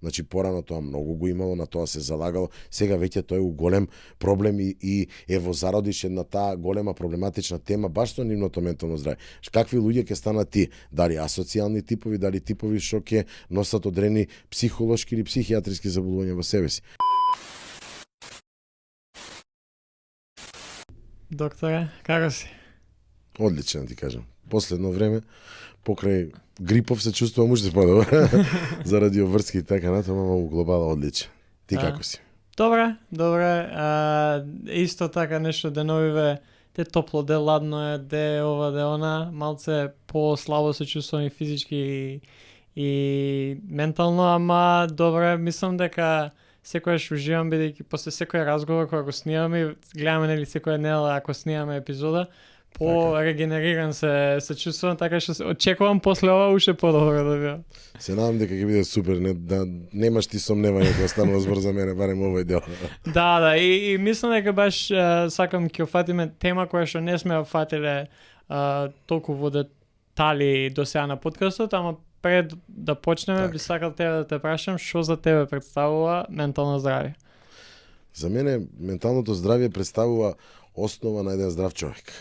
Значи порано тоа многу го имало, на тоа се залагало, сега веќе тој е голем проблем и ево зародиш една таа голема проблематична тема баш со нивното ментално здравје. Какви луѓе ќе станат ти? Дали асоцијални типови, дали типови што ќе носат одрени психолошки или психијатриски заболувања во себе си. Докторе, како си? Одлично ти кажам. Последно време покрај грипов се чувствувам уште подобро заради обврски и така натаму, ама глобала одлично. Ти како си? Добре. Исто така нешто деновиве, де топло, де ладно е, де ова, де она, малце по-слабо се чувствувам и физички и ментално, ама добре, мислам дека секојаш уживам бидејќи после секој разговор кога го снимаме, гледаме нели секоја недела ако снимаме епизода, регенериран се чувствувам, така што очекувам после ова уште подобро да биде. Се надам дека ќе биде супер, немаш ти сомневање кога станува збор за мене, барем овој дел. Да, и мислам дека баш сакам ќе офатиме тема која што не сме офатиле толку во детали до сега на подкастот, ама пред да почнеме би сакал тебе да те прашам што за тебе представува ментално здравје. За мене менталното здравје представува основа на еден здрав човек.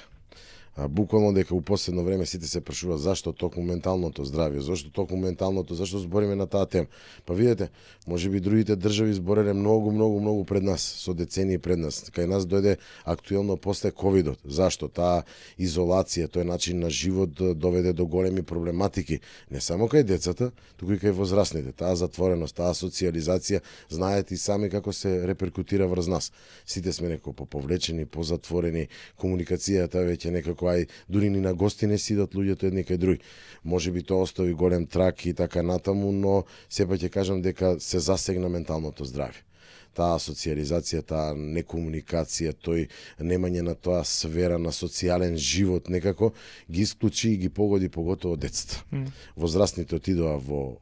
Буквално дека у последно време сите се прашува зашто токму менталното здравје, зашто збориме на таа тема. Па видете, можеби другите држави збореле многу пред нас, со децении пред нас. Кај нас дојде актуелно после ковидот. Зашто таа изолација, тој начин на живот доведе до големи проблематики, не само кај децата, туку и кај возрастните. Таа затвореност, таа социјализација, знаете и сами како се реперкутира врз нас. Сите сме некако поповлечени, позатворени, комуникацијата веќе некако дури ни на гости не сидат луѓето едни кај други. Може би тоа остави голем трак и така натаму, но сепак ќе кажам дека се засегна менталното здравје. Таа социјализација, таа некомуникација, тој немање на тоа сфера на социјален живот некако ги исклучи и ги погоди поготово децата. Возрастните отидоа во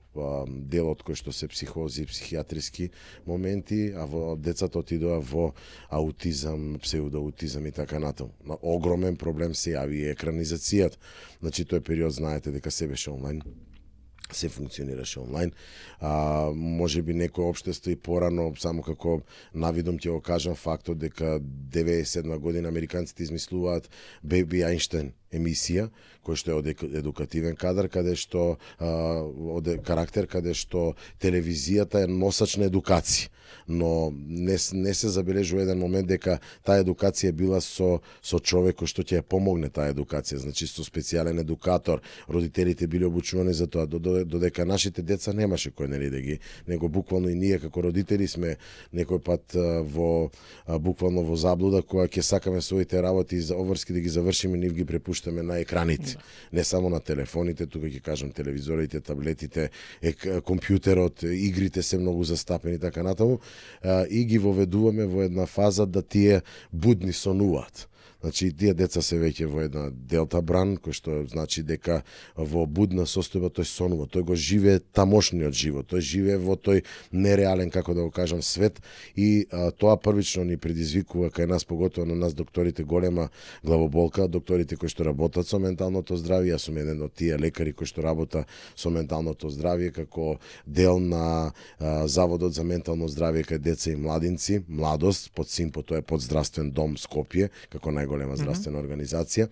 делот кој што се психози и психијатриски моменти, а во децата отидоа во аутизам, псевдоаутизам и така натаму. Огромен проблем се јави и екранизацијата. Значи тој период знаете дека се беше онлайн. Се функционираше онлайн. Може би некој општество и порано, само како навидом ќе го кажам фактот дека 97 година американците измислуваат Беби Ајнштајн емисија, кој што е од едукативен кадар, каде што од карактер, каде што телевизијата е носач на едукација. Но не се забележува еден момент дека таа едукација била со човек кој што ќе ја помогне таа едукација, значи со специјален едукатор. Родителите биле обучувани за тоа, додека нашите деца немаше кој нели да ги, него буквално и ние како родители сме некој пат буквално во заблуда кога ќе сакаме своите работи за обврски да ги завршиме, нив ги препуштаме на екраните. Не само на телефоните, тука ќе кажам телевизорите, таблетите, компјутерот, игрите се многу застапени така натаму, и ги воведуваме во една фаза да тие будни сонуваат. Значи, тие деца се веќе во една делта бран, кој што значи дека во будна состојба тој сонува, тој го живее тамошниот живот, тој живее во тој нереален, како да го кажам, свет и тоа првично ни предизвикува кај нас, поготово на нас докторите, голема главоболка, докторите кои што работат со менталното здравје. Јас сум еден од тие лекари кои што работа со менталното здравје како дел на Заводот за ментално здравје кај деца и младинци, Младост, под СИМПО, тоа е подздравствен дом Скопје, како најголема здравствена организација.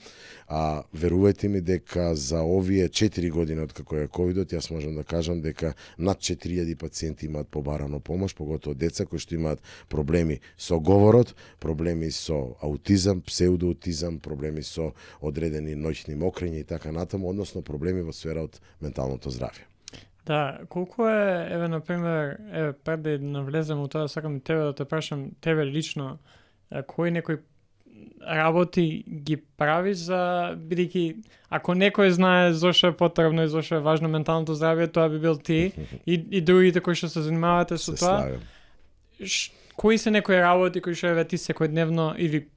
Верувајте ми дека за овие 4 години од како е ковидот, јас можам да кажам дека над 4000 пациенти имаат побарано помош, поготово деца кои што имаат проблеми со говорот, проблеми со аутизам, псевдоаутизам, проблеми со одредени ноќни мокрења и така натаму, односно проблеми во сфера од менталното здравје. Да, колку е, например, пред да навлезем у тоа, сакам тебе да те прашам, тебе лично, кој некој работи ги прави за, бидејќи ако некој знае зошто е потребно и зошто е важно менталното здравје, тоа би бил ти и другите кои што се занимавате со тоа. Кои се некои работи кои што ти секојдневно или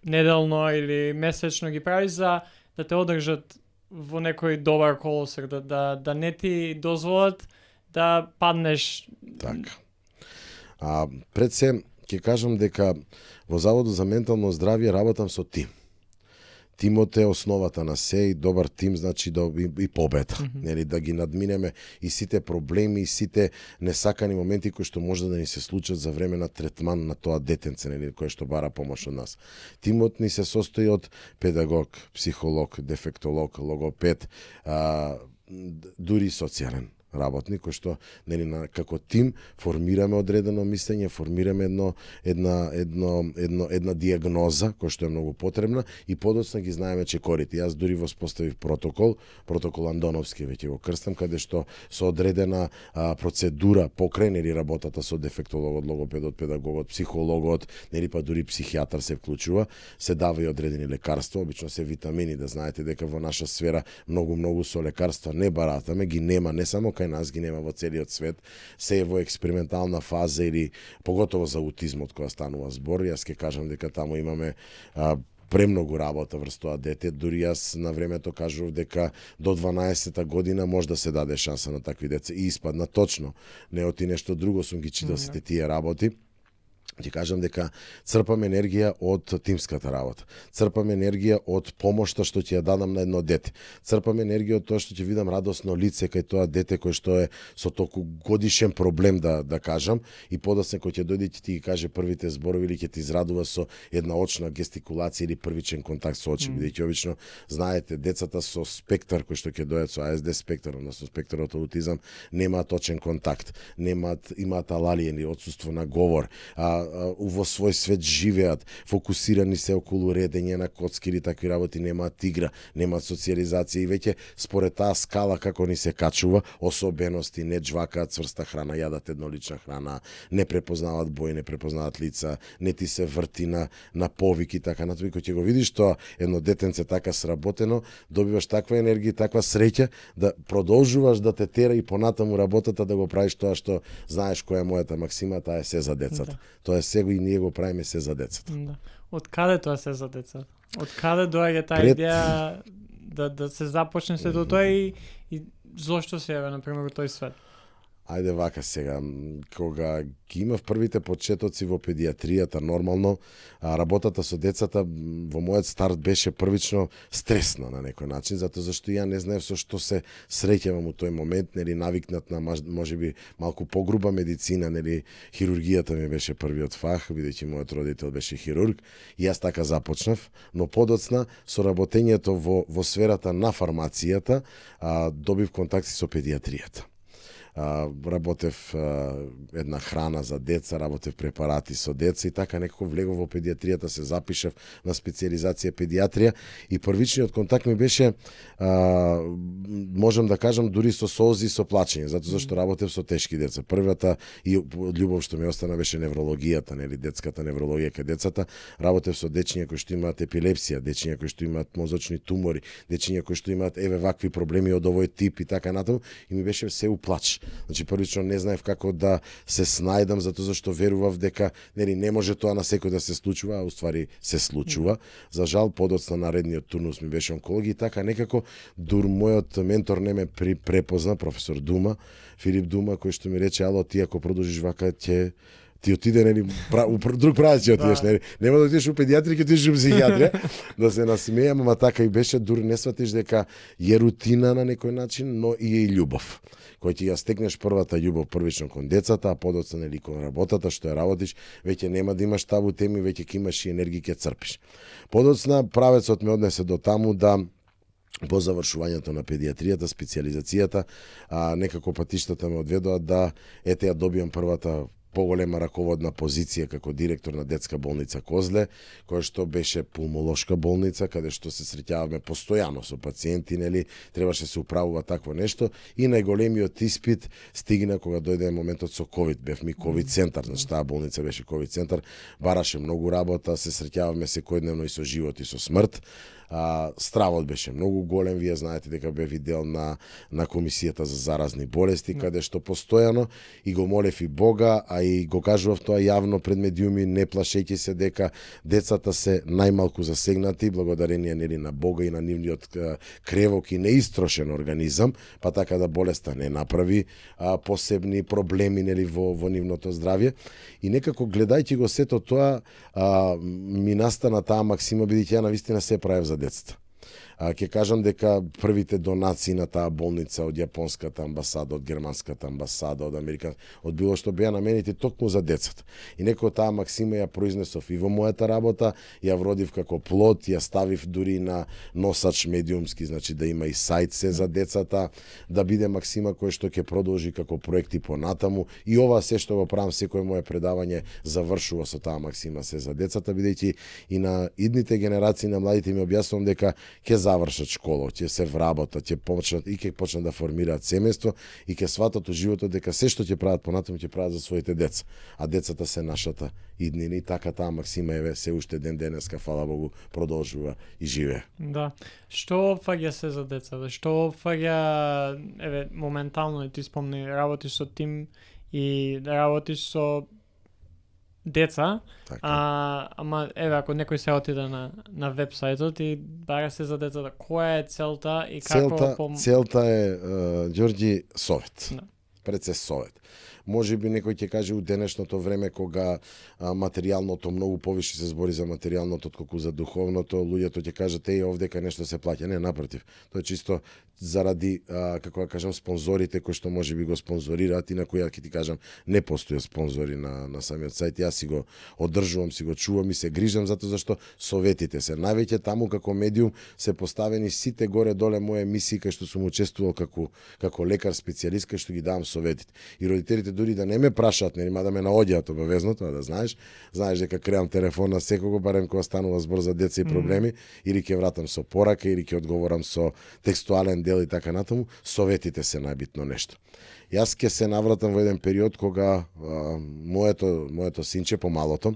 неделно или месечно ги прави за да те одржат во некој добар колосек, да не ти дозволат да паднеш? Така. Пред се ќе кажам дека во Заводот за ментално здравје работам со тим. Тимот е основата на се и добар тим значи и победа. Нели, да ги надминеме и сите проблеми и сите несакани моменти кои што може да ни се случат за време на третман на тоа детенце, нели, кое што бара помош од нас. Тимот ни се состои од педагог, психолог, дефектолог, логопед, дури социјален работник, кој што, нели, како тим формираме одредено мислење, формираме една диагноза која што е многу потребна и подоцна ги знаеме чекорите. Јас дури воспоставив протокол Андоновски, веќе го крстам, каде што со одредена процедура покрај, нели, работата со дефектологот, логопедот, педагогот, психологот, нели, па дури психијатар се вклучува, се дава и одредени лекарства, обично се витамини, да знаете дека во наша сфера многу со лекарства не баратаме, ги нема не само кај нас, ги нема во целиот свет, се е во експериментална фаза или поготово за аутизмот која станува збор. Јас ќе кажам дека таму имаме премногу работа врз тоа дете. Дури јас на времето кажував дека до 12-та година може да се даде шанса на такви деца и испадна точно. Не оти нешто друго, сум ги читал сите тие работи. Ќе кажам дека црпам енергија од тимската работа. Црпам енергија од помошта што ќе ја дадам на едно дете. Црпам енергија од тоа што ќе видам радосно лице кај тоа дете кој што е со толку годишен проблем да кажам и подоцна кој ќе дојде ќе ти ги каже првите зборови или ќе ти израдува со една очна гестикулација или првичен контакт со очи, бидејќи обично знаете децата со спектар кој што ќе дојдат со АСД спектар, односно спектарот од аутизам, немаат очен контакт, имаат алалија или отсуство на говор, во свој свет живеат, фокусирани се околу редење на коцки или такви работи, немаат игра, немаат социјализација и веќе според таа скала како ни се качува, особености, не джвакаат цврста храна, јадат еднолична храна, не препознаваат бои, не препознаваат лица, не ти се врти на повик и така натаму. Кога ќе го видиш тоа едно детенце така сработено, добиваш таква енергија, таква среќа да продолжуваш да те тера и понатаму работата да го правиш тоа што знаеш која е мојата максима, таа е се за децата. Тоа е сега и ние го правиме се за децата. Да. Од каде тоа се за децата? Од каде доаѓа таа идеја да се започне сето тоа и зошто се јави на пример тој свет? Ајде вака сега, кога ги имав првите почетоци во педијатријата, нормално, работата со децата во мојот старт беше првично стресна на некој начин, затоа зашто ја не знаев со што се среќавам у тој момент, нели навикнат на можеби малку погруба медицина, нели хирургијата ми беше првиот фах, бидејќи мојот родител беше хирург, и јас така започнав, но подоцна со работењето во сферата на фармацијата добив контакти со педијатријата. Работев една храна за деца, работев препарати со деца и така некако влегов во педијатријата, се запишав на специјализација педијатрија и првичниот контакт ми беше, можам да кажам, дури со солзи и со плачење, затоа зашто работев со тешки деца. Првата и љубов што ми остана беше неврологијата, нели детската неврологија кај децата. Работев со дечиња кои што имаат епилепсија, дечиња кои што имаат мозочни тумори, дечиња кои што имаат вакви проблеми од овој тип и така натаму, и ми беше се уплач. Значи првично не знаев како да се снајдам, затоа зашто верував дека нели не може тоа на секој да се случува, а уствари се случува. За жал подоцна наредниот турнус ми беше онкологија и така некако дур мојот ментор не ме препозна, професор Дума, Филип Дума, кој што ми рече: "Ало, ти ако продолжиш вака ќе ти отиде, нели, друг правец ќе отидеш, нели, нема да отидеш у педијатрија, ќе отидеш у психијатрија." Да се насмејам, ама така и беше, дури не сватиш дека е рутина на некој начин, но и е љубов. Кој ќе ја стекнеш првата љубов првично кон децата, а подоцна нели кон работата што ја работиш, веќе нема да имаш табу теми, веќе ќе имаш и енергија ќе црпиш. Подоцна правецот ме однесе до таму да по завршувањето на педијатријата, специјализацијата, некако патиштата ме одведоа да ја добијам првата поголема раководна позиција како директор на детска болница Козле, која што беше пулмолошка болница, каде што се среќаваме постојано со пациенти, нели, требаше се управува такво нешто, и најголемиот испит стигна кога дојде моментот со ковид. Бев ми ковид центар, значи таа болница беше ковид центар, бараше многу работа, се среќаваме секојдневно и со живот и со смрт. Стравот беше многу голем, вие знаете дека бев и дел на комисијата за заразни болести, каде што постојано и го молев и Бога, а и го кажував тоа јавно пред медиуми, не плашејќи се дека децата се најмалку засегнати, благодарение нели на Бога и на нивниот кревок и неистрошен организам, па така да болеста не направи посебни проблеми нели во нивното здравје. И некако гледајќи го сето тоа, ми настана таа максима, бидејќи ја навистина се правев за децата. Ќе кажам дека првите донации на таа болница од јапонската амбасада, од германската амбасада, од американската, од било што беа наменети токму за децата. И некој таа максима ја произнесов и во мојата работа, ја вродив како плод, ја ставив дури на носач медиумски, значи да има и сајт се за децата, да биде максима кој што ќе продолжи како проекти понатаму. И ова се што го правам, секое мое предавање завршува со таа максима се за децата, бидејќи и на идните генерации на младите ми објаснувам дека ќе завршат школа, ќе се вработат, ќе почнат и ќе почнат да формираат семејство и ќе сватат во животот дека се што ќе прават понатаму ќе прават за своите деца, а децата се нашата иднина и така таа максима еве се уште ден денеска, фала Богу, продолжува и живее. Да. Што опфаќа се за децата? Што опфаќа, еве, моментално ти спомни, работиш со тим и работиш со деца, Така. ама еве ако некој се отиде на вебсајтот и бара се за децата, која е целта и како Целта е Ѓорѓи совет. Да. Пред се совет. Може би некој ќе каже у денешното време кога материјалното многу повише се збори за материјалното отколку за духовното, луѓето ќе кажат овдека нешто се плаќа. Не, напротив. Тоа е чисто заради како да кажам спонзорите кои што може би го спонзорираат и на кои ќе ти кажам не постојат спонзори на самиот сајт. Јас си го одржувам, си го чувам и се грижам затоа зашто советите се највеќе таму како медиум се поставени сите горе доле мои емисии кај што сум учествувал како лекар специјалист кај што ги давам советите. И родителите дури да не ме прашаат, нема да ме наоѓаат обавезно, тоа да знаеш дека креам телефон на секого барем кога станува збор за деца и проблеми, или ќе вратам со порака, или ќе одговорам со текстуален дел и така натаму, советите се најбитно нешто. Јас ќе се навратам во еден период кога моето синче помалото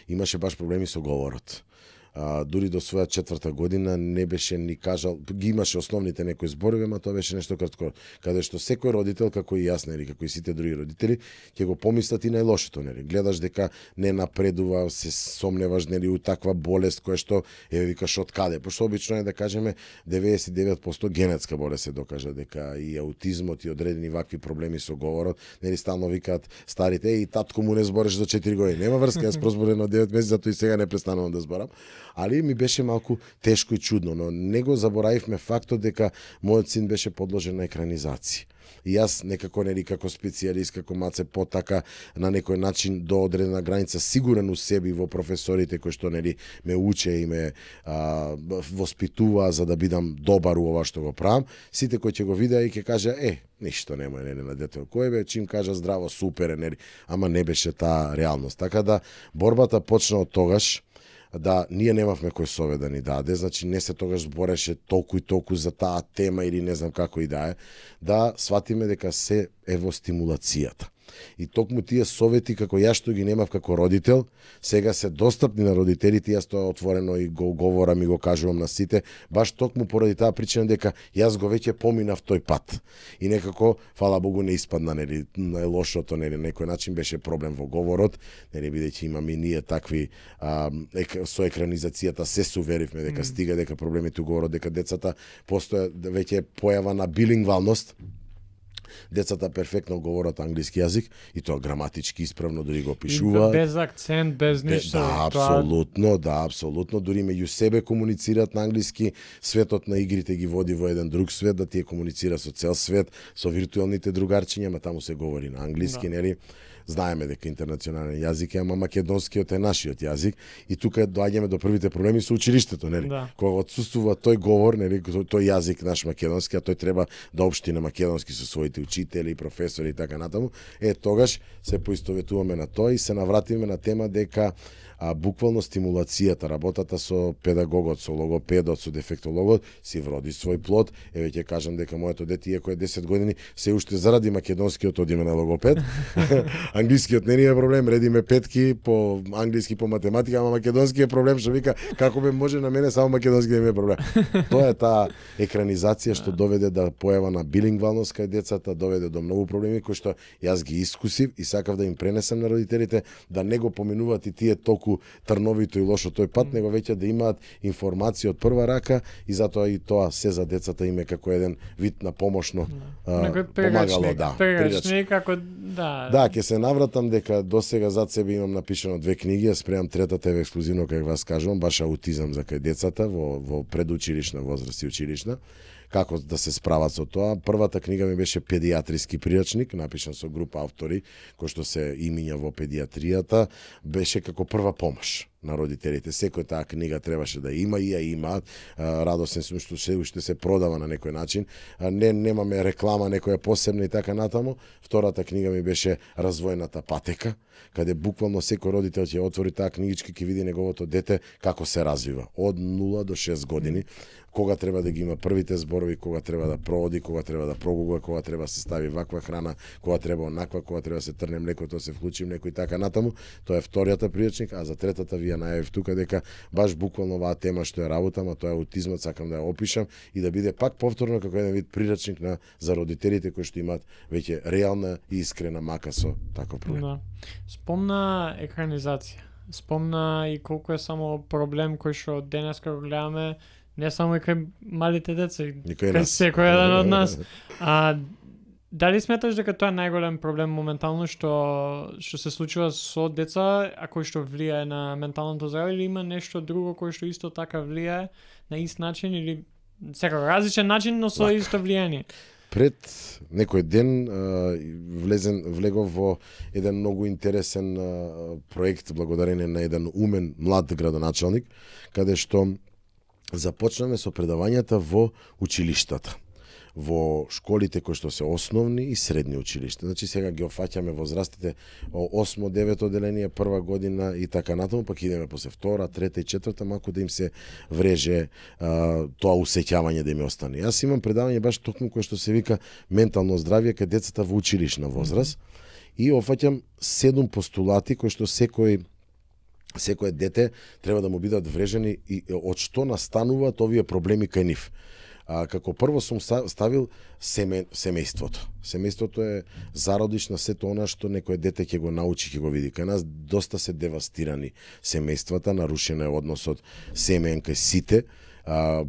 имаше баш проблеми со говорот. Дури до своја 4-та година не беше ни кажал, ги имаше основните некои зборови, ама тоа беше нешто кратко, каде што секој родител, како и јас, нели, како и сите други родители, ќе го помислат и најлошото, нели. Гледаш дека не напредува, се сомневаш, нели, у таква болест која што викаш од каде, пошто обично е да кажеме 99% генетска болест се докажа дека и аутизмот и одредени вакви проблеми со говорот, нели, стално викаат старите, и татко му не збореше до 4 години. Нема врска, јас прозборен од 9 месеци, затоа и сега не престанувам да зборам. Али ми беше малку тешко и чудно, но не го заборавивме фактот дека мојот син беше подложен на екранизација. И јас некако, нели, како специјалист, како маце потака на некој начин до одредена граница сигурен у себе и во професорите кои што, нели, ме уче и ме воспитуваа за да бидам добар у ова што го правам, сите кои ќе го видеа и ќе кажа ништо немој, нели, на детето. Кој бе, чим кажа здраво, супер, нели, ама не беше таа реалност. Така да борбата почна од тогаш, да ние немавме кој совет да ни даде, значи не се тогаш збореше толку и толку за таа тема или не знам како и да сватиме дека се е во стимулацијата. И токму тие совети како јас што ги немав како родител, сега се достапни на родителите, јас тоа отворено и го говорам и го кажувам на сите, баш токму поради таа причина дека јас го веќе поминав тој пат. И некако, фала Богу, не испадна, нели, најлошото, нели, на некој начин беше проблем во говорот, нели, бидејќи имаме и ние такви со екранизацијата се суверивме дека стига дека проблемите у говорот, дека децата постоја веќе појава на билингвалност. Децата перфектно говорат англиски јазик и тоа граматички исправно, дури го пишуваат. Без акцент, без ништо. Да, апсолутно, дури меѓу себе комуницираат на англиски. Светот на игрите ги води во еден друг свет, да тие комуницира со цел свет, со виртуелните другарчиња, ама таму се говори на англиски, нели? Знаеме дека интернационален јазик е, ама македонскиот е нашиот јазик и тука доаѓаме до првите проблеми со училиштето, нели? Да. Кога отсуствува тој говор, нели, тој јазик наш македонски, а тој треба да општи на македонски со своите учители, професори и така натаму, тогаш се поистоветуваме на тоа и се навратиме на тема дека буквално стимулацијата, работата со педагогот, со логопедот, со дефектологот си вроди свој плод. Еве ќе кажам дека моето дете, иако е 10 години, се уште заради македонскиот одиме на логопед. Англискиот не ни е проблем, редиме петки по англиски, по математика, ама македонски е проблем, што вика како бе може на мене само македонски да ми е проблем. Тоа е таа екранизација што доведе да појава на билингвалност кај децата, пандемијата доведе до многу проблеми кои што јас ги искусив и сакав да им пренесам на родителите да не го поминуваат и тие толку трновито и лошо тој пат, него веќе да имаат информација од прва рака и затоа и тоа се за децата им е како еден вид на помошно помагало, да. Прирачник, како Да, ќе се навратам дека досега зад себе имам напишано 2 книги, ја спремам третата е ексклузивно кај вас кажувам, баш аутизам за кај децата во предучилишна возраст и училишна, како да се справат со тоа. Првата книга ми беше педиатриски прирачник, напишан со група автори кои што се имиња во педиатријата, беше како прва помош на родителите. Секој таа книга требаше да има и ја имаат. Радосен сум што уште се продава на некој начин. Немаме реклама некоја посебна и така натаму. Втората книга ми беше Развојната патека, каде буквално секој родител ќе отвори таа книгичка, ќе види неговото дете како се развива од 0 до 6 години, кога треба да ги има првите зборови, кога треба да прооди, кога треба да прогугла, кога треба да се стави ваква храна, кога треба онаква, кога треба да се трне млекото, се вклучи млеко и така натаму. Тоа е вторијата прирачник, а за третата ви ја најавив тука дека баш буквално оваа тема што ја работам, а тоа е аутизмот, сакам да ја опишам и да биде пак повторно како еден вид прирачник за родителите кои што имаат веќе реална и искрена мака со таков проблем. Да. Спомна екранизација. Спомна и колку е само проблем кој што денеска го гледаме, не само и кај малите деца, кај секој еден од нас. Дали сметаш дека тоа е најголем проблем моментално што се случува со деца, а кој што влијае на менталното здравје, или има нешто друго кој што исто така влијае на ист начин или секако различен начин, но со исто влијание? Пред некој ден влегов во еден многу интересен проект благодарение на еден умен млад градоначалник, каде што започнаме со предавањата во училиштата, во школите кои што се основни и средни училишта. Значи сега ги офаќаме возрастите 8-9 одделение, прва година и така натаму, пак идеме после втора, трета и четврта, малку да им се вреже тоа усеќавање да им остане. Јас имам предавање баш токму кое што се вика ментално здравје кај децата во училишна возраст и офаќам 7 постулати кои што секое дете треба да му бидат врежени и од што настануваат овие проблеми кај нив. Како прво сум ставил семејството. Семејството е зародиш на сето она што некој дете ќе го научи, ќе го види. Кај нас доста се девастирани семејствата, нарушен е односот семеен кај сите,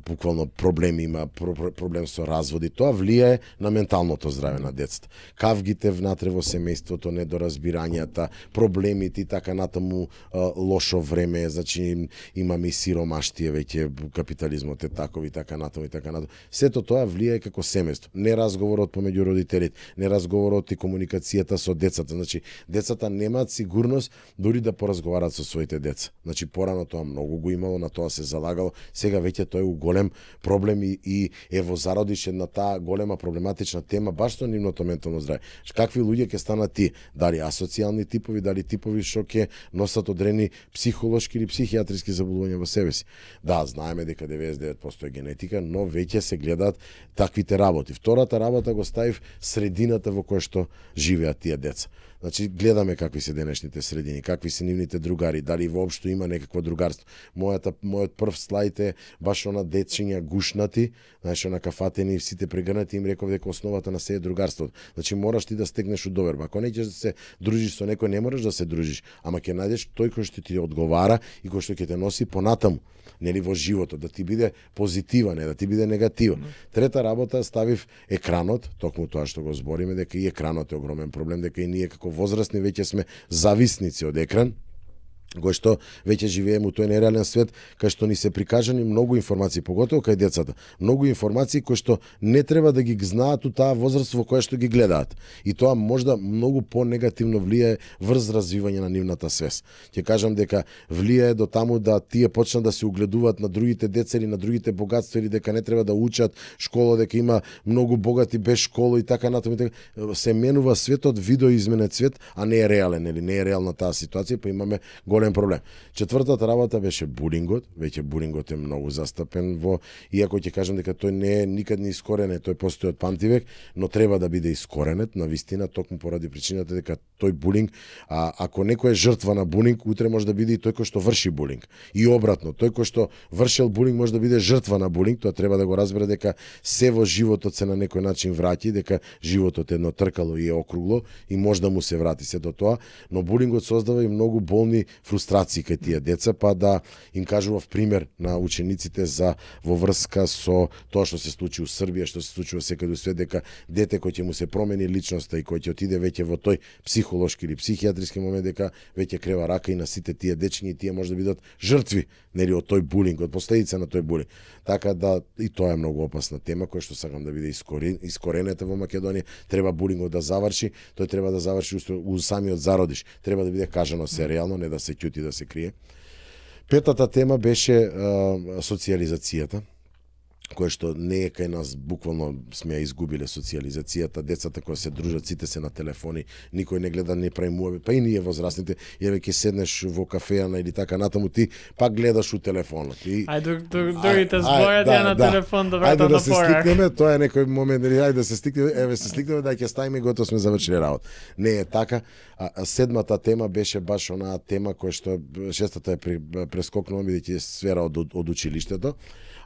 буквално проблеми има, проблем со разводи. Тоа влијае на менталното здравје на децата. Кавгите внатре во семејството, недоразбирањата, проблемите и така натаму, лошо време, значи имаме и сиромаштие веќе, капитализмот е таков и така натаму и така натаму. Сето тоа влијае како семејство. Неразговорот помеѓу родителите, неразговорот и комуникацијата со децата. Значи децата немаат сигурност дури да поразговарат со своите деца. Значи порано тоа многу го имало, на тоа се залагало, сега веќе тоа е голем проблем и ево зародиш една таа голема проблематична тема баш со нивното ментално здравје. Какви луѓе ќе станат тие? Дали асоцијални типови, дали типови што ќе носат одрени психолошки или психијатриски заболувања во себе си? Да, знаеме дека 99% е генетика, но веќе се гледаат таквите работи. Втората работа го ставив средината во која што живеат тие деца. Значи, гледаме какви се денешните средини, какви се нивните другари, дали воопшто има некакво другарство. Мојот прв слајд е баш она дечиња гушнати, знаеш, на кафатени, сите прегрнати, им реков дека основата на се е другарството. Значи, мораш ти да стекнеш удоверба. Ако не ќе да се дружиш со некој, не мораш да се дружиш, ама ќе најдеш тој кој што ти одговара и кој што ќе те носи понатаму, нели во животот, да ти биде позитивен, не да ти биде негативен. Трета работа ставив екранот, токму тоа што го збориме, дека и екранот е огромен проблем, дека и ние како возрастни веќе сме зависници од екран, кој што веќе живееме у тој нереален свет, кај што ни се прикажани многу информации, поготово кај децата. Многу информации кои што не треба да ги знаат у таа возраст во која што ги гледаат. И тоа можда многу понегативно влијае врз развивање на нивната свест. Ќе кажам дека влијае до таму да тие почнат да се угледуваат на другите деца или на другите богатства или дека не треба да учат школа, дека има многу богати без школа и така натаму. Се менува светот, видоизменет свет, а не е реален или не е реална таа ситуација, па имаме големи голем проблем. Четвртата работа беше булингот, веќе булингот е многу застапен во, иако ќе кажам дека тој не е никад не искоренет, тој постои од памтивек, но треба да биде искоренет на вистина, токму поради причината дека тој булинг, ако некој е жртва на булинг, утре може да биде и тој кој што врши булинг. И обратно, тој кој што вршел булинг може да биде жртва на булинг, тоа треба да го разбере дека се во животот се на некој начин враќа, дека животот е едно тркало и е округло и може да му се врати се до тоа, но булингот создава и многу болни фрустрации кај тие деца, па да им кажував пример на учениците за во врска со тоа што се случи у Србија, што се случи во секаде свет, дека дете кој ќе му се промени личноста и кој ќе отиде веќе во тој психолошки или психијатриски момент, дека веќе крева рака и на сите тие дечиња и тие може да бидат жртви, нели, од тој булинг, од последица на тој булинг. Така да и тоа е многу опасна тема која што сакам да биде искоренета во Македонија. Треба булингот да заврши, тој треба да заврши у самиот зародиш. Треба да биде кажано серијално, не да се ќути, да се крие. Петата тема беше социјализацијата, која што не е кај нас, буквално сме ја изгубиле социјализацијата, децата кои се дружат, сите се на телефони, никој не гледа, не прави муабе, па и ние возрастните, еве ќе седнеш во кафејана или така натаму, ти пак гледаш у телефонот. Другите зборат ја на телефон да вратат на порак. Ајде да се стикнеме, тоа е некој момент, ајде да се стикнеме, еве се стикнеме, да ќе ставиме, готово сме завршиле работа. Не е така. Седмата тема беше баш онаа тема која што шестата е прескокнува, бидејќи е сфера од училиштето.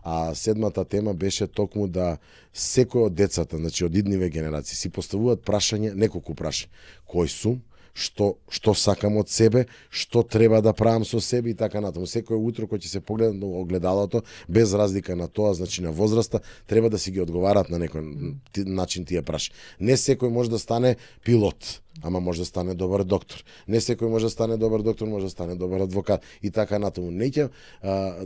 А седмата тема беше токму да секој од децата, значи од идниве генерации, си поставуваат прашање, неколку прашања. Кој сум? Што сакам од себе, што треба да правам со себе и така натаму. Секој утро кој ќе се погледа на огледалото, без разлика на тоа, значи на возраста, треба да си ги одговарат на некој начин тие прашања. Не секој може да стане пилот, ама може да стане добар доктор. Не секој може да стане добар доктор, може да стане добар адвокат и така натаму.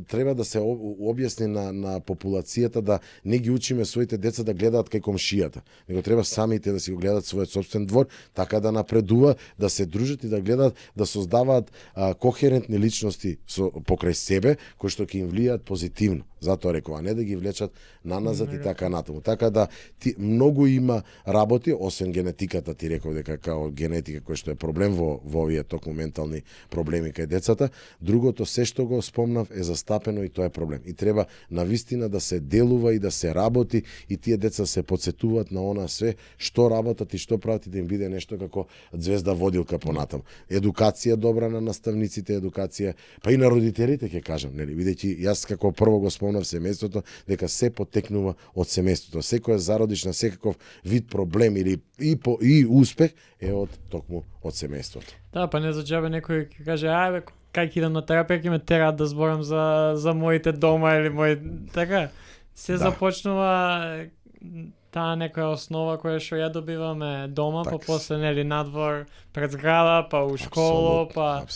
Треба да се објасни на популацијата да не ги учиме своите деца да гледаат кај комшијата, него треба самите да си го гледаат својот собствен двор, така да напредува, да се дружат и да гледаат, да создаваат кохерентни личности покрај себе, кои што ќе им влијаат позитивно. Затоа рекова, не да ги влечат наназад и така натаму. Така да многу има работи, освен генетиката, ти реков дека као генетика кој што е проблем во овие токму ментални проблеми кај децата, другото се што го спомнав е застапено и тоа е проблем. И треба навистина да се делува и да се работи и тие деца се подсетуваат на она све што работат и што прават и да им биде нешто како звезда водилка понатаму. Едукација добра на наставниците, едукација, па и на родителите ќе кажам, нели, бидејќи јас како прво го спомнав семејството, дека се потекнува од семејството. Секоја зародиш на секаков вид проблем или и успех е од токму од семејството. Да, па не за џабе некој ќе каже, ајде, кај ќе идам на терапија, ќе ме тераат да зборам за моите дома или мои така. Се започнува таа некоја основа која што ја добиваме дома, па после нели надвор, пред зграда, па у школа, па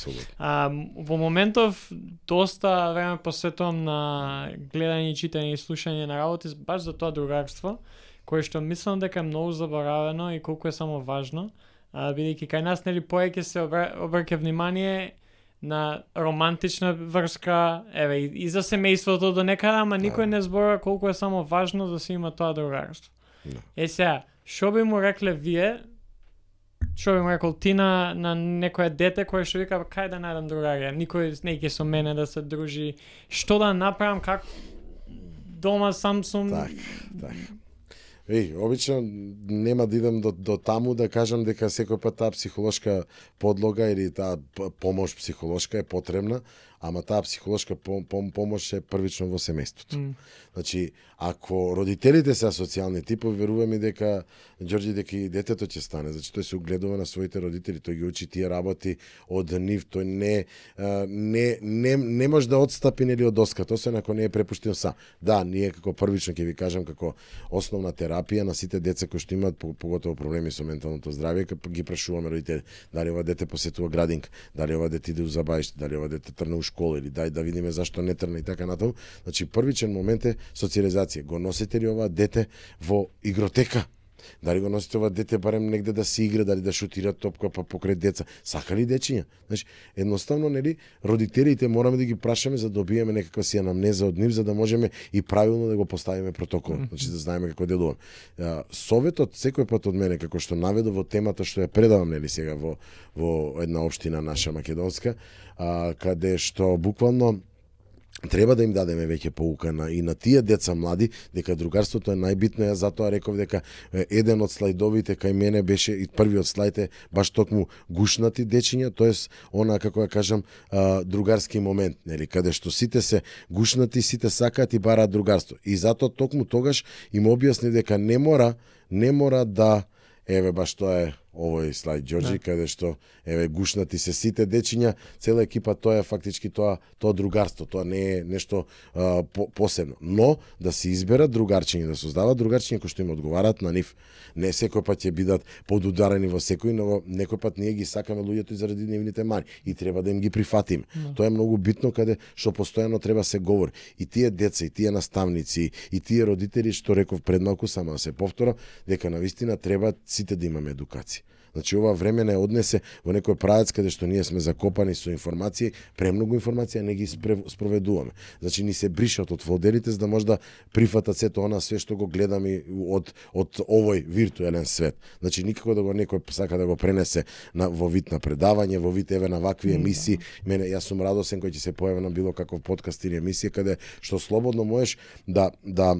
во моментов доста време посветувам на гледање, читање и слушање на работи баш за тоа другарство, кое што мислам дека е многу заборавено и колку е само важно, бидејќи кај нас нели повеќе се обрќа внимание на романтична врска, еве и за семејството до некаде, ама никој не зборува колку е само важно да се има тоа другарство. Сега, што би му рекле вие, што би му рекол ти на некоја дете кој што вика кај да најдам другарија, никој не ќе со мене да се дружи, што да направам, как дома сам сум. Так. Обично нема да идам до таму да кажам дека секој пат таа психолошка подлога или таа помош психолошка е потребна, ама таа психолошка помош е првично во семејството. Значи, ако родителите се социјални типови, веруваме дека Ѓорѓи дека и детето ќе стане. Значи, тој се угледува на своите родители, тој ги учи тие работи од нив, тој не може да отстапи нели од доската, освен ако не е препуштен сам. Да, ние како првично ќе ви кажам како основна терапија на сите деца кои што имаат поготово проблеми со менталното здравје, ги прашуваме родители дали ова дете посетува градинка, дали ова дете иде у забавиште, дали ова дете тргна у школа или дај да видиме зашто не тргна и така натаму. Значи првичен момент е социализација. Го носите ли ова дете во игротека? Дали го носите ова дете барем негде да се игра, дали да шутира топка па покрај деца. Сака ли дечиња? Значи, едноставно, нели, родителите мораме да ги прашаме за да добиеме некаква си анамнеза од нив, за да можеме и правилно да го поставиме протокол. Значи, да знаеме како делуваме. Советот секој пат од мене, како што наведов во темата што ја предавам, нели, сега во една општина наша македонска, каде што буквално треба да им дадеме веќе поука и на тие деца млади, дека другарството е најбитно. Ја затоа реков дека еден од слайдовите кај мене беше, и првиот слајд е баш токму гушнати дечиња, тоест она, како ја кажам, другарски момент, нели, каде што сите се гушнати, сите сакаат и бараат другарство. И затоа токму тогаш им објасни дека не мора да, еве баш тоа е овој слајд Ѓорџи, каде што еве гушнати се сите дечиња, цела екипа, тоа е фактички тоа другарство, тоа не е нешто посебно. Но да се изберат другарчиња, да создават другарчиња кои што им одговараат на нив. Не секој пат ќе бидат подударени во секој, но некој пат ние ги сакаме луѓето и заради нивните мани и треба да им ги прифатиме. Тоа е многу битно, каде што постојано треба се говори. И тие деца, и тие наставници, и тие родители, што реков пред малку, само да се повторам, дека навистина треба сите да имаме едукација. Значи, ова време не однесе во некој правец каде што ние сме закопани со информации, премногу информација не ги спроведуваме. Значи, ни се бришат од фолдерите за да може да прифатат сето она све што го гледаме од овој виртуелен свет. Значи, никако да го некој сака да го пренесе во вид на предавање, во вид еве на вакви емисии. Мене, јас сум радосен кој ќе се појави на било каков подкаст или емисија каде што слободно можеш да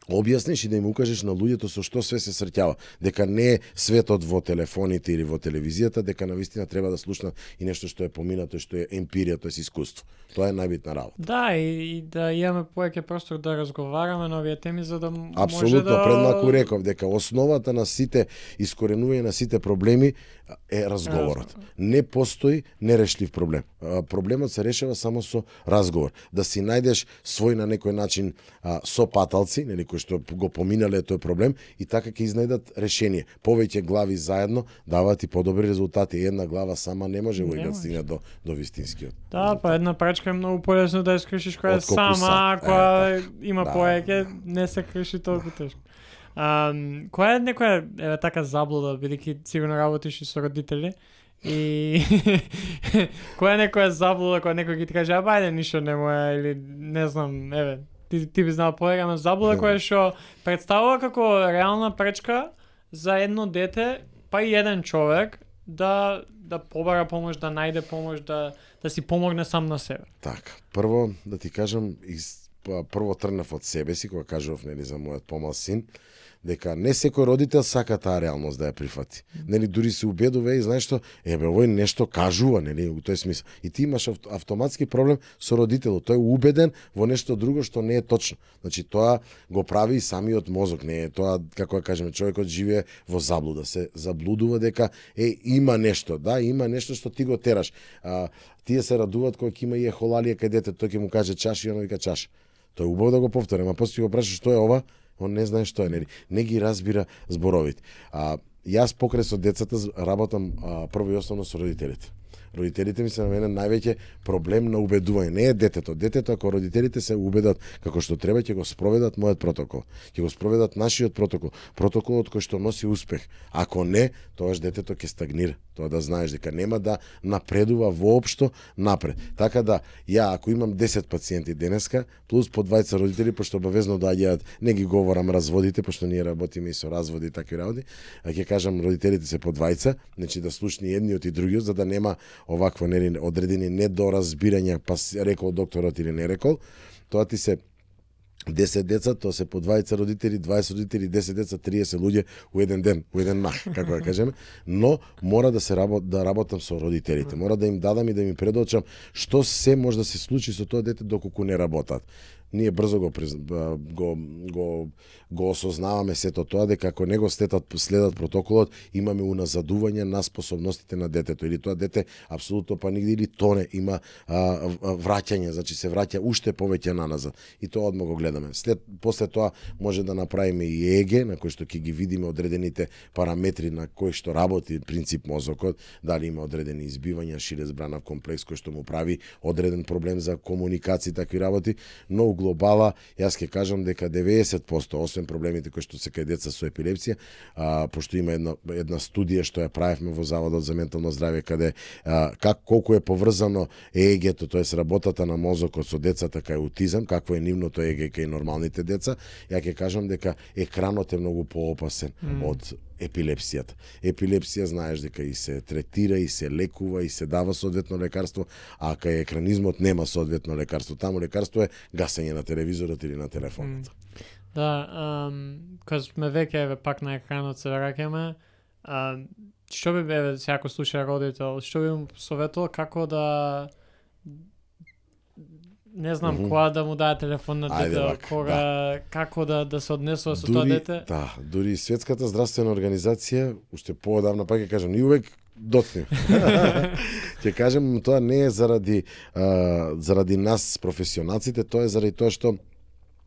објасниш и да им укажеш на луѓето со што све се среќава, дека не е светот во телефоните или во телевизијата, дека навистина треба да слушнат и нешто што е поминато, што е емпирија, тоа е искуство. Тоа е најбитна работа. Да, и да имаме повеќе простор да разговараме на овие теми за да Апсолутно, може да предмалку реков дека основата на сите искоренување на сите проблеми е разговорот. Не постои нерешлив проблем. Проблемот се решава само со разговор. Да си најдеш свој на некој начин сопаталци, нели, кои што го поминале тој проблем и така ќе изнајдат решение. Повеќе глави заедно даваат и подобри резултати. Една глава сама не може да стигне до вистинскиот. Да, па една прачка е многу полесно да ја скршиш која е Отколку сама, сам. која има Да. повеќе, не се крши толку тешко. Која е некоја така заблуда, бидејќи сигурно работиш и со родители, и која е некоја заблуда која некој ги ти каже, ајде ништо не моја, или не знам, еве, ти би знал повеќе, ама заблуда која што представува како реална пречка за едно дете, па и еден човек да побара помош, да најде помош, да си помогне сам на себе. Така, прво да ти кажам, прво тргнав од себе си, кога кажував, нели, за мојот помал син, дека не секој родител сака таа реалност да ја прифати. Нели, дури се убедува и знаеш што, овој нешто кажува, нели, у тој смисла. И ти имаш автоматски проблем со родителот. Тој е убеден во нешто друго што не е точно. Значи, тоа го прави и самиот мозок, не е тоа, како да кажеме, човекот живее во заблуда, се заблудува дека има нешто, да, има нешто што ти го тераш. Тие се радуваат кога ќе има и ехолалија кај дете, тој ќе му каже чаш и оно вика чаш. Тоа е убаво да го повтори, ама после го прашаш што е ова, он не знае што е, нели? Не ги разбира зборовите. Јас покрај со децата работам прво и основно со родителите. Родителите ми се на мене највеќе проблем на убедување. Не е детето. Детето, ако родителите се убедат како што треба, ќе го спроведат мојот протокол. Ќе го спроведат нашиот протокол. Протоколот кој што носи успех. Ако не, тогаш детето ќе стагнира. Тоа да знаеш дека нема да напредува воопшто напред. Така да, ја ако имам 10 пациенти денеска, плюс по 20 родители, пошто обавезно доаѓаат, не ги говорам разводите, пошто ние работиме и со разводи и такви работи, ќе кажам родителите се по 20, значи да слушни едниот и другиот, за да нема овакво нели одредени недоразбирања, па рекол докторот или не рекол. Тоа ти се 10 деца, тоа се по 20 родители, 20 родители, 10 деца, 30 луѓе у еден ден, у еден мах, како да кажеме, но мора да работам со родителите. Мора да им дадам и да им предочам што се може да се случи со тоа дете доколку не работат. Ние брзо го осознаваме сето тоа, дека ако не го следат протоколот, имаме уназадување на способностите на детето. Или тоа дете апсолутно па нигде или тоне, има враќање, значи се враќа уште повеќе наназад. И тоа одма го гледаме. После тоа може да направиме и ЕГ, на кој што ќе ги видиме одредените параметри на кој што работи принцип мозокот, дали има одредени избивања, ширез бранав комплекс кој што му прави одреден проблем за комуникација и такви работи, но глобала, јас ќе кажам дека 90%, освен проблемите кои што се кај деца со епилепсија, пошто има една студија што ја правевме во Заводот за ментално здравје, каде колку е поврзано ЕЕГ-то, тоест работата на мозокот со децата кај аутизам, какво е нивното ЕЕГ кај нормалните деца, ја ќе кажам дека екранот е многу поопасен од епилепсијата. Епилепсија знаеш дека и се третира, и се лекува, и се дава соодветно лекарство, а кај екранизмот нема соодветно лекарство. Таму лекарство е гасење на телевизорот или на телефонот. Да, кога сме веќе еве пак на екранот се враќаме, што би еве секој слуша родител, што би му советувал како да не знам, кога да му даде телефон на дете, кога, како да се однесува со тоа дете? Да, дури Светската здравствена организација, уште поодамна пак ќе кажам, ни увек доцни. Ќе кажем, тоа не е заради нас професионалците, тоа е заради тоа што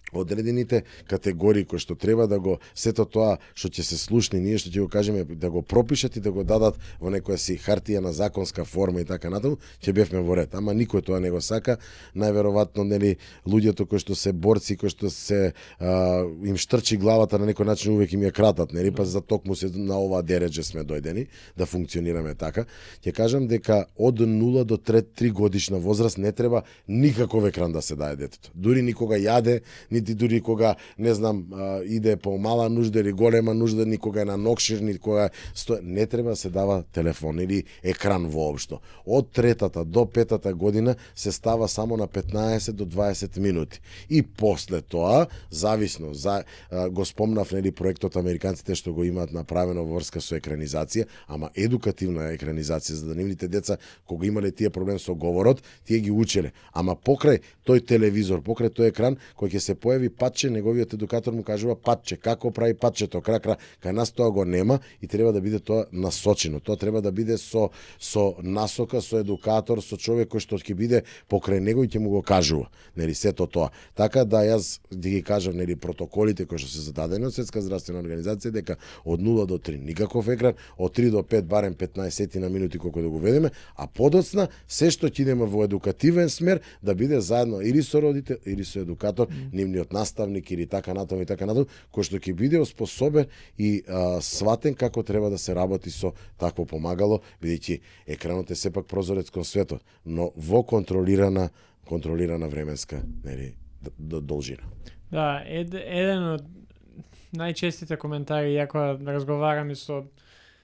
одредените категории кои што треба да го сето тоа што ќе се слушни ние што ќе го кажеме да го пропишат и да го дадат во некоја си хартија на законска форма и така натаму, ќе бевме во ред. Ама никој тоа не го сака. Најверојатно нели луѓето кои што се борци, кои што се им штрчи главата на некој начин увек им ја кратат, нели па за токму се на ова дередже сме дојдени да функционираме така. Ќе кажам дека од 0 до 3 годишна возраст не треба никаков екран да се даде детето. Дури никога јаде, нити дури кога, не знам, иде по мала нужда или голема нужда, никога е на нокшир, никога не треба да се дава телефон или екран воопшто. Од 3-та до 5-та година се става само на 15 до 20 минути. И после тоа, зависно, го спомнав нели проектот американците што го имаат направено во врска со екранизација, ама едукативна екранизација за да нивните деца кога имале тие проблем со говорот, тие ги учеле. Ама покрај тој телевизор, покрај тој екран кој ќе се појави патче, неговиот едукатор му кажува патче, како прави патчето, кај нас тоа го нема и треба да биде тоа насочено. Тоа треба да биде со насока, со едукатор, со човек кој што ќе биде покрај него и ќе му го кажува, нели сето тоа. Така да јас да ги кажам нели протоколите кои што се зададени од Светска здравствена организација дека од 0 до 3 никаков екран, од 3 до 5 барем 15 на минути колку да го ведеме, а подоцна се што ќе идеме во едукативен смер да биде заедно или со родител или со едукатор, нивниот наставник или така натаму, кој што ќе биде способен и сватен како треба да се работи со такво помагало, бидејќи екранот е сепак прозорец кон светот, но во контролирана временска нели должина. Да, еден од најчестите коментари, иако разговарам и со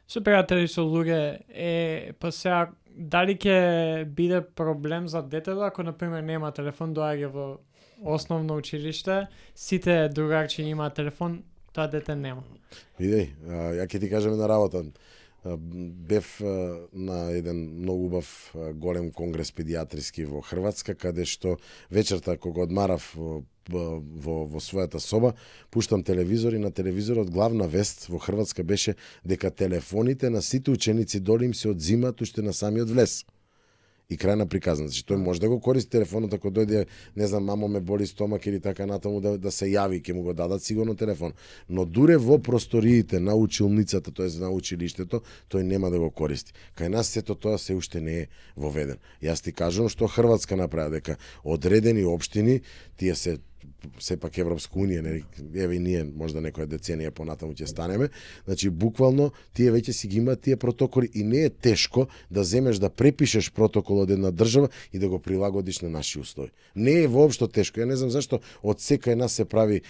пријатели, со луѓе, па сега дали ќе биде проблем за детето ако на пример нема телефон, доаѓа во основно училиште, сите другарчи имаат телефон, тоа дете нема. Видеј, ја ќе ти кажам една работа. Бев на еден многу убав голем конгрес педиатриски во Хрватска, каде што вечерта кога одмарав во својата соба, пуштам телевизор и на телевизорот главна вест во Хрватска беше дека телефоните на сите ученици доле им се одзимаат уште на самиот влез. И крај на приказна. Значи, тој може да го користи телефонот ако дојде, не знам, мамо ме боли стомак или така натаму да се јави, ќе му го дадат сигурно телефон. Но дуре во просториите на училницата, тоест на училиштето, тој нема да го користи. Кај нас сето тоа се уште не е воведен. Јас ти кажувам што Хрватска направи, дека одредени општини, тие се сепак Европска унија, нели, еве и ние можда некоја деценија понатаму ќе станеме, значи буквално тие веќе си ги имаат тие протоколи и не е тешко да земеш да препишеш протокол од една држава и да го прилагодиш на наши услови. Не е воопшто тешко. Ја не знам зашто од секај нас се прави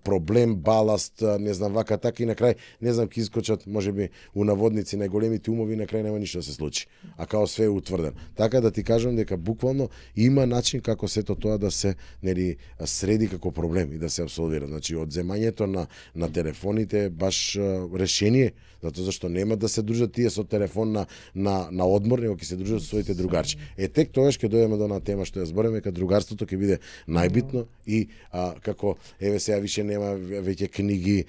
проблем, баласт, не знам вака така и на крај не знам ќе искочат можеби у наводници најголемите умови и на крај нема ништо да се случи. А као све е утврдено. Така да ти кажам дека буквално има начин како сето тоа да се нели среди како проблем и да се апсолвира. Значи одземањето на телефоните е баш решение, затоа зашто нема да се дружат тие со телефон на одмор, него ќе се дружат со своите другарчи. Тек тогаш ќе дојдеме до една тема што ја збориме, дека другарството ќе биде најбитно и како еве сега више нема веќе книги,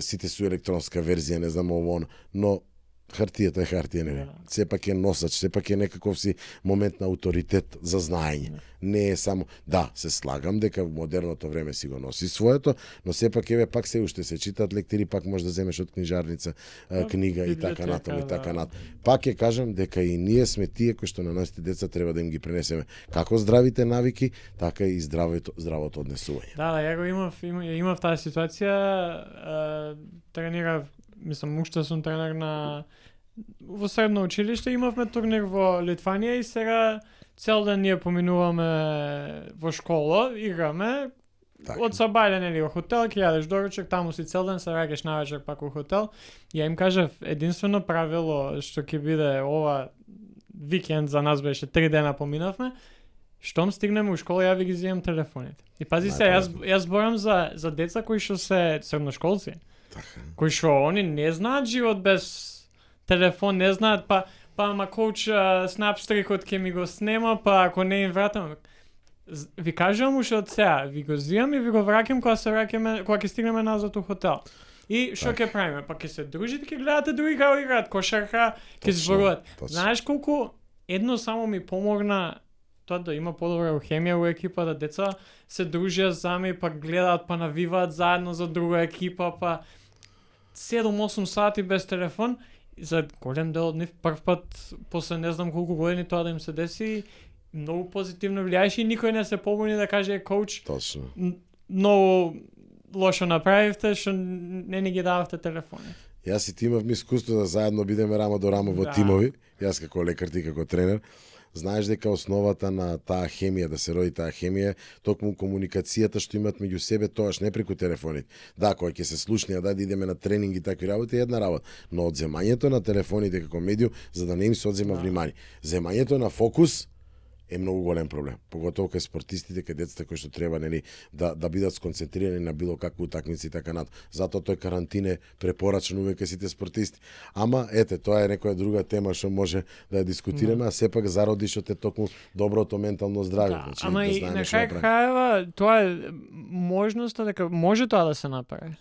сите су електронска верзија, не знам ово, но Хартијата е хартија, не. Да. Сепак е носач, сепак е некаков си момент на авторитет за знаење. Не е само, да, се слагам дека во модерното време си го носи своето, но сепак еве пак се уште се читаат лектири, пак може да земеш од книжарница книга и така натаму и така натаму. Пак ќе кажам дека и ние сме тие кои што на нашите деца треба да им ги пренесеме како здравите навики, така и здравото однесување. Да, ја го имав таа ситуација, тренирав, мислам, уште сум тренер во средно училиште, имавме турнир во Литванија и сега цел ден ние поминуваме во школа, играме, Така. од сабајле нели во хотел, ќе јадеш доручек, таму си цел ден, се враќаш навечер пак во хотел. Ја им кажав, единствено правило што ќе биде ова викенд за нас беше 3 дена поминавме, штом стигнеме у школа, ја ви ги земам телефоните. И пази се, јас зборам за деца кои што се средношколци, Така. кои што они не знаат живот без телефон, не знаат, па ама коуч снапстрикот ќе ми го снема, па ако не им вратам. Ви кажувам уште од сега, ви го зијам и ви го враќам кога ќе стигнеме назад у хотел. И што ќе правиме? Па ќе се дружите, ќе гледате други како играат кошарка, ќе зборуваат. Знаеш колку едно само ми помогна тоа да има подобра хемија во екипа, да деца се дружат зами, па гледаат, па навиваат заедно за друга екипа, па 7-8 сати без телефон. За голем дел од нив прв пат после не знам колку години тоа да им се деси, многу позитивно влијаеше и никој не се побуни да каже коуч. Точно. Многу лошо направивте што не ни ги дававте телефони. Јас и ти имавме искуство да заедно бидеме рамо до рамо во тимови. Јас како лекар, ти како тренер. Знаеш дека основата на таа хемија, да се роди таа хемија, токму комуникацијата што имаат меѓу себе, тоаш не преку телефоните. Да, кога ќе се слушнеа, да идеме на тренинги и такви работи е една работа, но одземањето на телефоните како медиум за да не им се одзема внимание. Земањето на фокус е многу голем проблем, поготово кај спортистите, кај децата кои што треба нели да бидат сконцентрирани на било каква утакмица и така натаму. Затоа тој карантин е препорачен увек кај сите спортисти. Ама ете, тоа е некоја друга тема што може да ја дискутираме, а сепак зародишот е токму доброто ментално здравје. Да, Значи, ама да и знаеме на што крај да правиме. крајава тоа е можноста дека може тоа да се направи.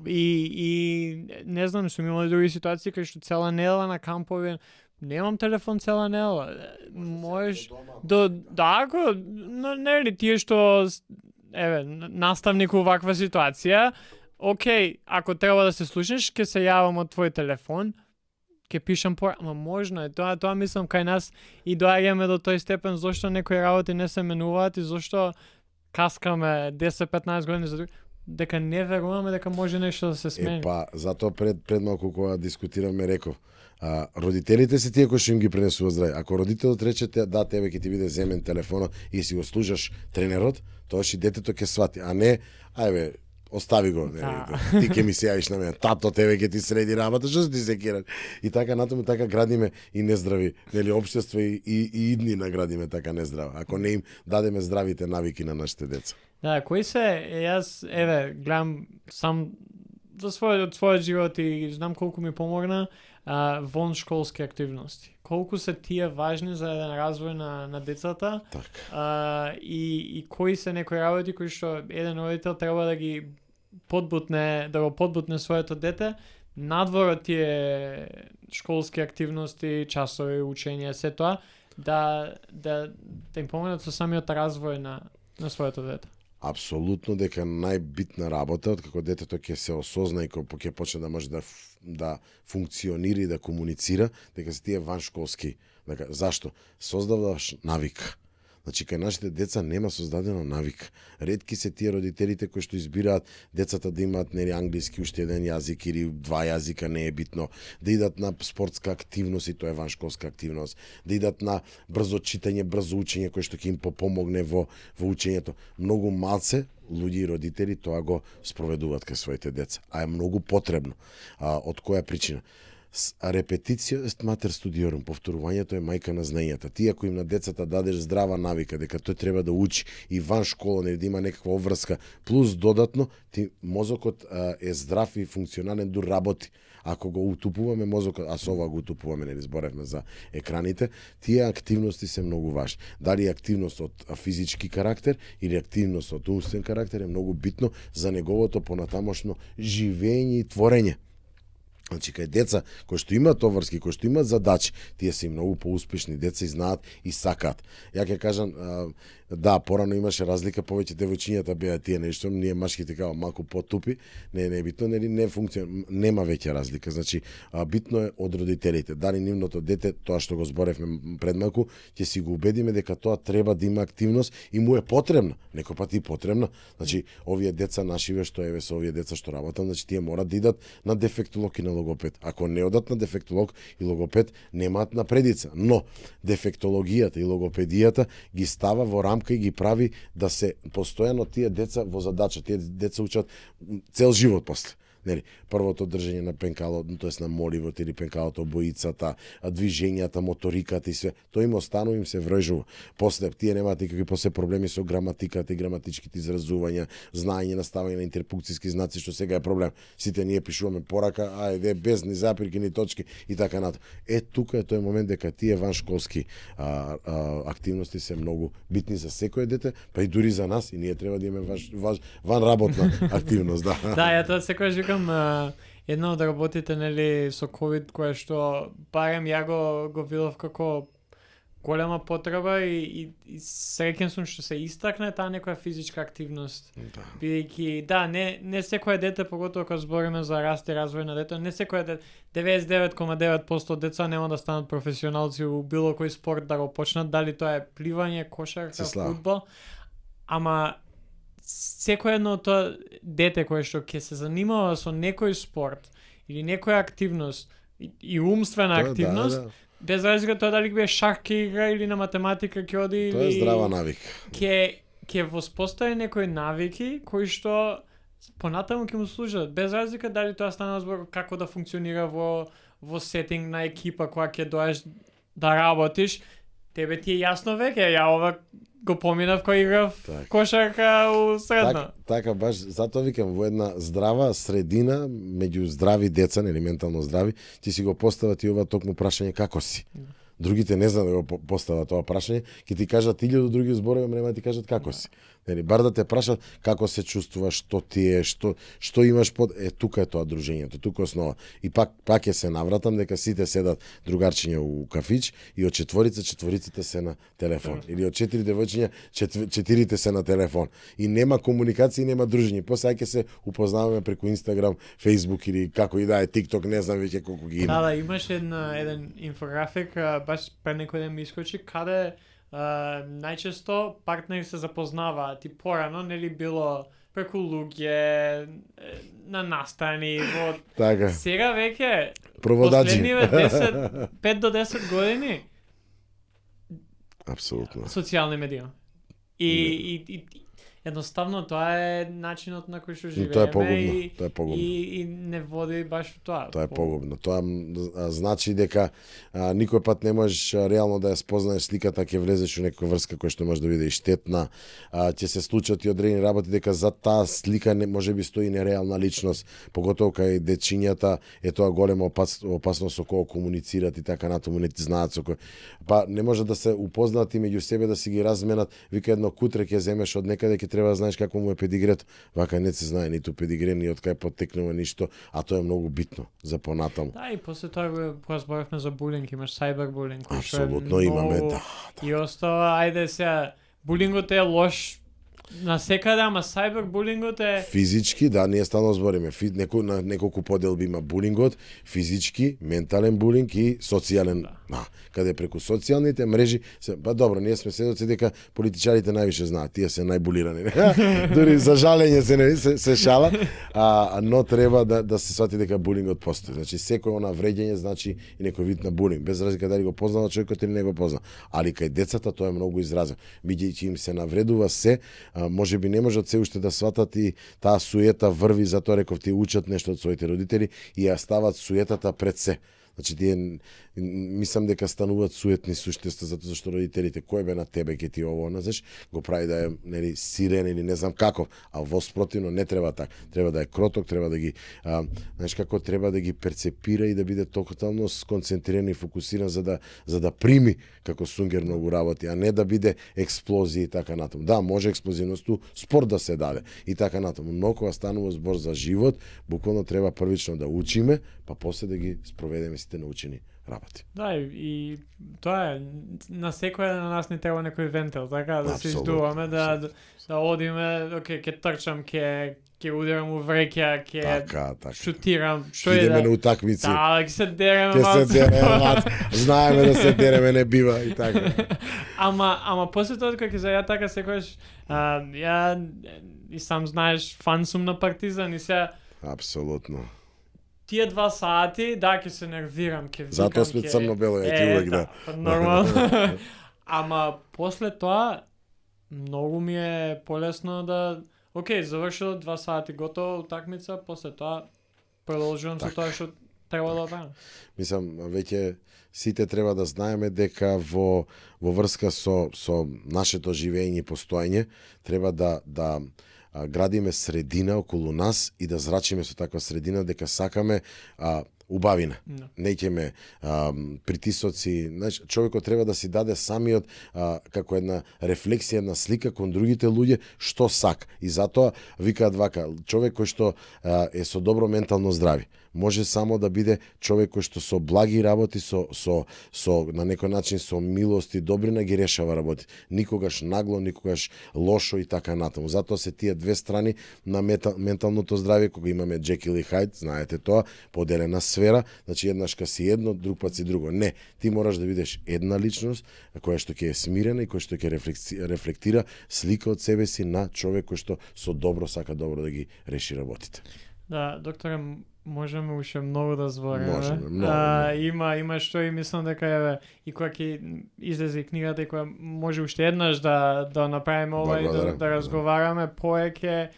И не знам, сум имал други ситуации кај што цела недела на кампови немам телефон цела недела. Можеш ако нели тие што еве наставник у ваква ситуација, окей, ако треба да се слушнеш, ќе се јавам од твој телефон, ќе пишам ама можно е тоа мислам кај нас и доаѓаме до тој степен зошто некои работи не се менуваат и зошто каскаме 10-15 години за дека не веруваме дека може нешто да се смени. Па, затоа пред малку кога дискутиравме реков, родителите се тие кои што им ги пренесуваат здравје. Ако родителот рече да, тебе ќе ти биде земен телефонот и си го служаш тренерот, тогаш и детето ќе свати, а не ајбе остави го, ти ќе ми се јавиш на мене, тато тебе ќе ти среди работа, што ти се кираш? И така натаму така градиме и нездрави, нели општество и идни наградиме така нездраво. Ако не им дадеме здравите навики на нашите деца. Да, кои се, јас, еве, гледам сам за својот живот и знам колку ми помогна вон школски активности. Колку се тие важни за еден развој на децата. Така. И кои се некои работи кои што еден родител треба да ги го подбутне своето дете надвор од тие школски активности, часови, учење, се тоа, да им помогнат со самиот развој на своето дете. Апсолутно дека најбитна работа од како детето ќе се осозна и ќе почне да може да функционира и да комуницира, дека се тие ваншколски. Дека зашто? Создаваш навика. Значи кај нашите деца нема создадено навик. Ретки се тие родителите кои што избираат децата да имаат нели англиски уште еден јазик или два јазика, не е битно, да идат на спортска активност и тоа е ваншколска активност, да идат на брзо читање, брзо учење кој што ќе им помогне во учењето. Многу малце луѓе и родители тоа го спроведуваат кај своите деца, а е многу потребно. Од која причина? Репетиција е матер студиорум, повторувањето е мајка на знаењата. Ти ако им на децата дадеш здрава навика дека тој треба да учи и ван школа, не да има некаква обврска, плюс додатно ти мозокот е здрав и функционален дур работи. Ако го утупуваме мозокот, а со ова го утупуваме, нели зборевме за екраните, тие активности се многу важни. Дали активност од физички карактер или активност од умствен карактер е многу битно за неговото понатамошно живење и творење. Значи, кај деца кои што имаат обврски, кои што имаат задачи, тие се и многу поуспешни деца и знаат и сакаат. Ја ќе кажам, да, порано имаше разлика, повеќе девојчињата беа тие нешто, ние машките како малку потупи, не е битно, не функционира, нема веќе разлика. Значи, битно е од родителите. Дали нивното дете, тоа што го зборевме пред малку, ќе си го убедиме дека тоа треба да има активност и му е потребна, некој пат и потребна. Значи, овие деца нашиве што еве со овие деца што работам, значи тие мора да идат на дефектолог и на логопед. Ако не одат на дефектолог и логопед, немаат напредица. Но дефектологијата и логопедијата ги става во рамка и ги прави да се постојано тие деца во задача. Тие деца учат цел живот после. Нели, првото држење на пенкалот, тоест на моливот или пенкалото, боицата, движењата, моториката и све, тоа им останува, им се врежува. После тие немаат никакви после проблеми со граматиката и граматичките изразувања, знаење на ставање на интерпункциски знаци, што сега е проблем. Сите ние пишуваме порака, ајде без ни запирки ни точки и така натаму. Тука е тој момент дека тие ваншколски активности се многу битни за секој дете, па и дури за нас, и ние треба да имаме ванработна активност, да. Да, ја тоа секојаш викам, една од работите, нели, со ковид, кое што барем ја го видов како голема потреба и среќен сум што се истакне таа некоја физичка активност. Да. Бидејќи, да, не секој дете, поготово кога збориме за раст и развој на дете, не секој дете, 99,9% од деца нема да станат професионалци у било кој спорт да го почнат, дали тоа е пливање, кошарка, фудбал, ама секој едно тоа дете кое што ќе се занимава со некој спорт или некоја активност и умствена активност, без разлика тоа дали бе шах ќе игра или на математика ќе оди или... Тоа е здрава навика. Ќе воспостави некои навики кои што понатаму ќе му служат, без разлика дали тоа стана збор како да функционира во сетинг на екипа која ќе доеш да работиш, тебе ти е јасно веќе, ја ова го поминав кој играв кошарка у средна. Така баш, затоа викам, во една здрава средина, меѓу здрави деца, нели ментално здрави, ти си го постават и ова токму прашање како си. Другите не знаат да го постават тоа прашање, ќе ти кажат 1000 други зборови, ама нема да ти кажат како си. Нели, бар да те прашат како се чувствуваш, што ти е, што имаш под тука е тоа дружењето, тука е основа. И пак ќе се навратам дека сите седат другарчиња у кафич и од четвориците се на телефон. Или од 4 девојчиња, 4 се на телефон. И нема комуникација, нема дружење. После ќе се упознаваме преку Инстаграм, Фејсбук или како и да е TikTok, не знам веќе колку ги има. Да, имаше еден инфографик, баш пред некој ден ми искочи, каде најчесто партнери се запознаваат и порано, нели било преку луѓе, на настани, во... Така. Сега веќе, проводачи. последниве 5 до 10 години, апсолутно. Социјални медии. И едноставно тоа е начинот на кој што живееме. Тоа е погубно, тоа е погубно. И не води баш тоа. Тоа е погубно. Тоа значи дека никој пат не можеш реално да ја спознаеш сликата, ќе влезеш у некоја врска која што може да биде и штетна, ќе се случат и одредени работи дека за таа слика не можеби стои нереална личност, поготово кај дечињата е тоа голема опасност со кого комуницират и така натаму, не ти знаат со кој. Па не може да се упознаат и меѓу себе да си ги разменат, вика едно кутре ќе земеш од некаде, ќе треба да знаеш како му е педигрето. Вака не се знае ниту педигре, ни од кај поттекнува ништо, а тоа е многу битно за понатаму. Да, и после тоа кога зборевме за булинг, имаш сайбербулинг, кој што е апсолутно имаме, да. И остава, ајде сега, булингот е лош на секаде, ама сайбербулингот е... Физички, да, ние стално збориме. На неколку поделби има булингот, физички, ментален булинг и социјален. Да. Каде преку социјалните мрежи, па добро, ние сме сведоци дека политичарите највише знаат, тие се најбулирани. Дури за жалење се шала, но треба да се свати дека булингот постои. Значи секој она вреѓање значи и некој вид на булинг, без разлика дали го познава човекот или не го познава. Али кај децата тоа е многу изразено. Бидејќи им се навредува се, може би не можат се уште да сватат и таа суета врви, затоа реков ти учат нешто од своите родители и ја стават суетата пред се. Значи тие мислам дека стануваат суетни суштества затоа зашто родителите кој бе на тебе ќе ти ово, знаеш, го прави да е нели сирен или не знам каков, а во спротивно не треба така. Треба да е кроток, треба да ги знаеш како треба да ги перцепира и да биде тотално сконцентриран и фокусиран за да прими како сунгер многу работи, а не да биде експлозија и така натаму. Да, може експлозивност спорт да се даде и така натаму, но кога станува збор за живот, буквално треба првично да учиме, па после да ги спроведеме сите научени работи. Да, и тоа е, на секој на нас не треба некој вентил, така, да се издуваме, да одиме, окей, ќе трчам, ќе удирам у вреќа, ќе така. шутирам, што е идеме на утакмици. Да, ќе се дереме, Ќе се дереме, знаеме да се дереме, не бива и така. Ама после тоа кога ќе ја така секогаш, ја и сам знаеш, фан сум на Партизан и се Апсолутно. тие 2 сати, да, ќе се нервирам, ќе викам, Затоа сме црно-бело, ја ти увек да. Нормално. Ама после тоа многу ми е полесно да окей, завршил 2 сати готово утакмица, после тоа продолжувам со тоа што треба да правам. Мислам, веќе сите треба да знаеме дека во врска со нашето живење и постоење треба да градиме средина околу нас и да зрачиме со таква средина дека сакаме убавина. No. Неќеме притисоци, знаеш, човекот треба да си даде самиот како една рефлексија, една слика кон другите луѓе што сака. И затоа викаат вака, човек кој што е со добро ментално здравје може само да биде човек кој што со благи работи, со на некој начин со милост и добрина ги решава работи. Никогаш нагло, никогаш лошо и така натаму. Затоа се тие две страни на менталното здравје, кога имаме Джекил и Хајд, знаете тоа, поделена сфера, значи еднаш ка си едно, друг пат си друго. Не, ти мораш да бидеш една личност која што ќе е смирена и која што ќе рефлектира слика од себе си на човек кој што со добро сака добро да ги реши работите. Да, докторе, можеме уште многу да збориме. Можеме, многу. Има што и мислам дека еве и кога ќе излезе книгата и кога може уште еднаш да направиме ова и да разговараме повеќе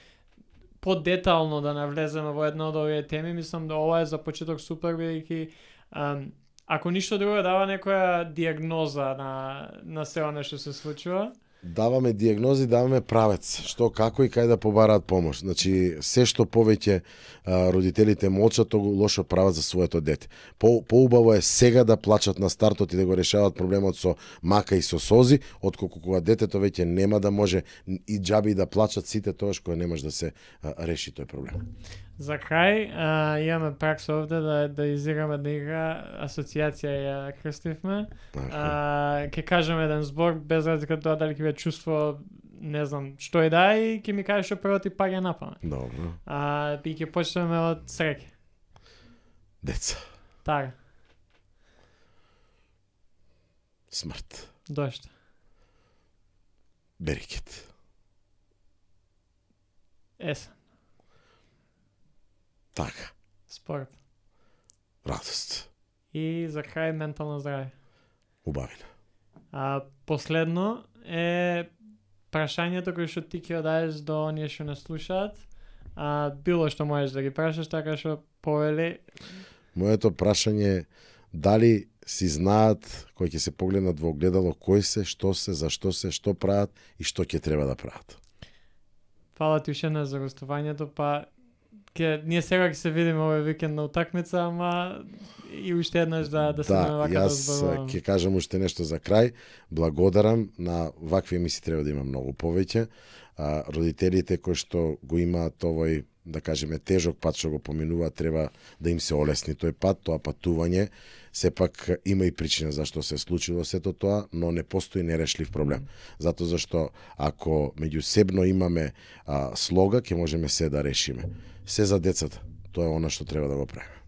подетално да навлеземе во една од овие теми, мислам да ова е за почеток супер, бидејќи ако ништо друго дава некоја диагноза на се она што се случува. Даваме диагнози, даваме правец, што, како и кај да побараат помош. Значи, се што повеќе родителите молчат, тоа лошо прават за своето дете. Поубаво е сега да плачат на стартот и да го решаваат проблемот со мака и со сози, отколку кога детето веќе нема да може и џаби да плачат сите тоаш кога немаш да се реши тој проблем. За крај, имаме пракса овде да изиграме да игра, асоциација ја крстивме. Ќе кажеме еден збор, без разлика тоа дали ќе биде чувство, не знам, што е да и ќе ми кажеш што прво ти паѓа на памет. Добро. И ќе почнеме од среќа. Деца. Така. Смрт. Дошта. Берекет. Есен. Така. Спорт. Радост. И за крај ментално здравје. Убавина. Последно е прашањето кој што ти ќе даеш до оние што не слушаат. Било што можеш да ги прашаш, така што повели. Моето прашање е дали си знаат кои ќе се погледнат во огледало кој се, што се, зашто се, што прават и што ќе треба да прават. Фала ти уште на за гостувањето, па ние сега ќе се видиме овој викенд на утакмица, ама и уште еднаш да се вака да зборуваме. Јас ќе кажам уште нешто за крај. Благодарам, на вакви емисии треба да има многу повеќе. Родителите кои што го имаат овој, да кажеме, тежок пат што го поминуваат, треба да им се олесни тој пат, тоа патување. Сепак има и причина зашто се случило сето тоа, но не постои нерешлив проблем. Затоа зашто ако меѓусебно имаме слога, ќе можеме се да решиме. Се за децата. Тоа е она што треба да го правиме.